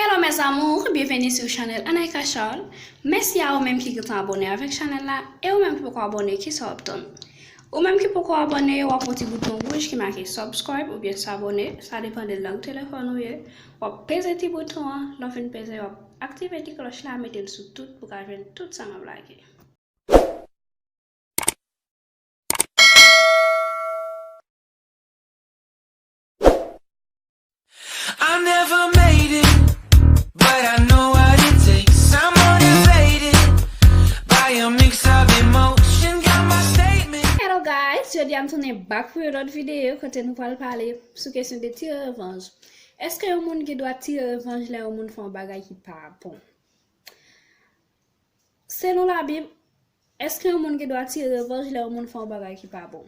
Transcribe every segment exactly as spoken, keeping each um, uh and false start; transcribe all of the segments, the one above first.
Hello mes amours, bienvenue sur chanèl Anaïka Charles. Mèsi a ou menm ki gentan abòne avèk chanèl la, e ou menm ki poko abòne, kisa w ap tann? Ou menm ki poko abòne, w ap wè yon ti bouton wouj ki make subscribe oubyen s'abonner, sa depann de lang telefòn ou ye. W ap peze ti bouton an, lè w fin peze, w ap aktive ti klòch la, mete l sou tout pou w ka jwenn tout sa m ap lage. I never made it, but I know what it takes. I'm motivated by a mix of emotion. Got my statement. Hello guys, jodi a m tounen back pou yon lòt videyo kote nou pral pale sou kesyon de tire revanj. Èske yon moun gen dwa tire revanj lè yon moun fè yon bagay ki pa bon? Selon Labib, èske yon moun gen dwa tire revanj lè yon moun fè yon bagay ki pa bon?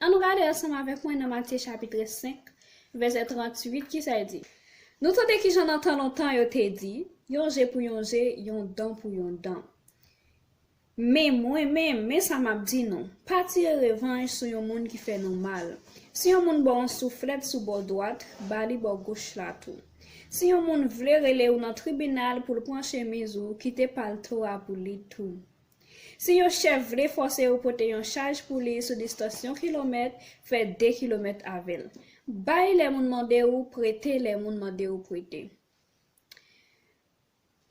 Ann nou gade ansanm avèk mwen nan Matye chapit senk, vèsè tranntuit, kisa l di? Nou tande kijan nan tan lontan yo te di, yon je pou yon je, yon dan pou yon dan. Men mwen menm, men sa m ap di nou, pa tire revanj sou yon moun ki fè nou mal. Si yon moun ba w yon souflèt sou bò dwat, ba li bò goch la tou. Si yon moun vle rele w nan tribinal pou l pran chemiz ou, kite palto a pou li tou. Si yon chèf vle fòse w pote yon chaj pou li sou distans yon kilomèt, fè de kilomèt avè l. Bay lè moun mande w, prete lè moun mande w prete.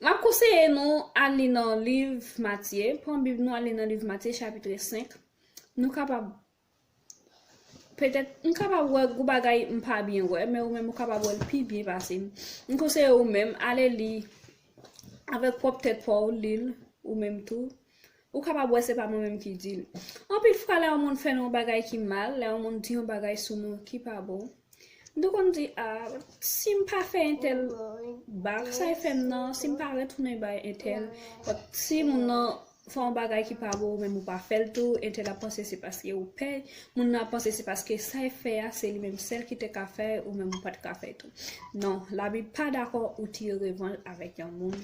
M ap konseye nou al li nan liv Matye, pran Bib nou al li nan liv Matye chapit senk. Nou kapab Petèt, m kapab wè yon bagay m pa byen wè, men ou menm ou kapab wè l pi byen pase m. M konseye ou menm, ale li avèk pwòp tèt pa w, li l ou menm tou. Ou kapab wè se pa mwen menm ki di l. Anpil fwa, lè yon moun fè nou yon bagay ki mal, lè yon moun di yon bagay sou nou ki pa bon, nou konn di, a, si m pa fè entèl bak, sa e fè m nan, si m pa retounen bay entèl, but si moun nan fè yon bagay ki pa bon, ou menm ou pa fè l tou, entèl ap panse se paske ou pè, moun nan ap panse se paske sa e fè a, se li menm sèl ki te ka fè, ou menm ou pa t ka fè tou. Non, Labib pa dakò ou tire revanj avèk yon moun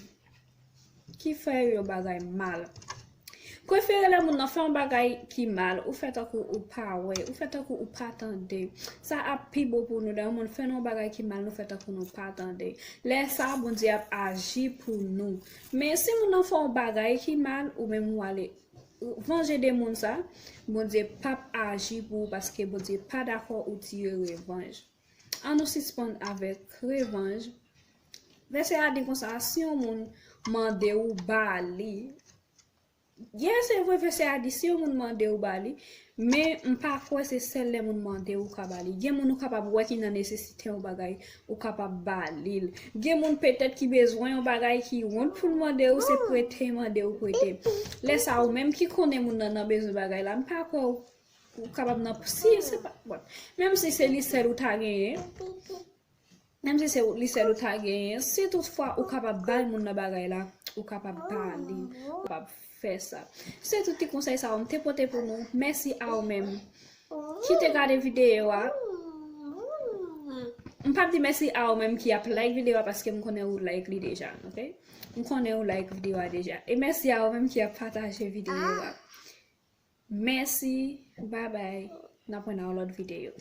ki fè yon bagay mal. Prefere lè moun nan fè yon bagay ki mal, ou fè tankou ou pa wè, ou fè tankou ou pa tande. Sa ap pi bon pou nou lè yon moun fè nou yon bagay ki mal, nou fè tankou nou pa tande. Lè sa a, Bondye ap aji pou nou. Men si moun nan fè yon bagay ki mal, ou menm ou ale vanje de moun sa, Bondye p ap aji pou ou paske Bondye pa dakò ou tire revanj. Ann nou sispann avèk revanj. Vèsè a di konsa, si yon moun mande w, ba li. Yes, se vre, vèsè a di si yon moun mande w, ba li, men m pa kwè se sèl lè moun mande w ou ka ba li. Gen moun ou kapab wè ki nan nesesite yon bagay, ou kapab ba li l. Gen moun petèt ki bezwen yon bagay ki wont pou l mande w, se prete mande w prete. Lè sa a ou menm ki konnen moun nan nan bezwen bagay la, m pa kwè ou, ou kapab nan, si se pa, bon, menm si se li sèl ou ta genyen, menm si se li sèl ou ta genyen, si toutfwa ou kapab bay moun nan bagay la, ou kapab ba li, ou kapab fè sa. Se tout ti konsèy sa yo m te pote pou nou. Mèsi a ou menm ki te gade videyo a. M p ap di mèsi a ou menm ki ap like videyo a paske m konnen ou like li deja, ok? M konnen ou like videyo a deja. E mèsi a ou menm ki ap pataje videyo a. Mèsi, babay. N ap wè nan yon lòt videyo.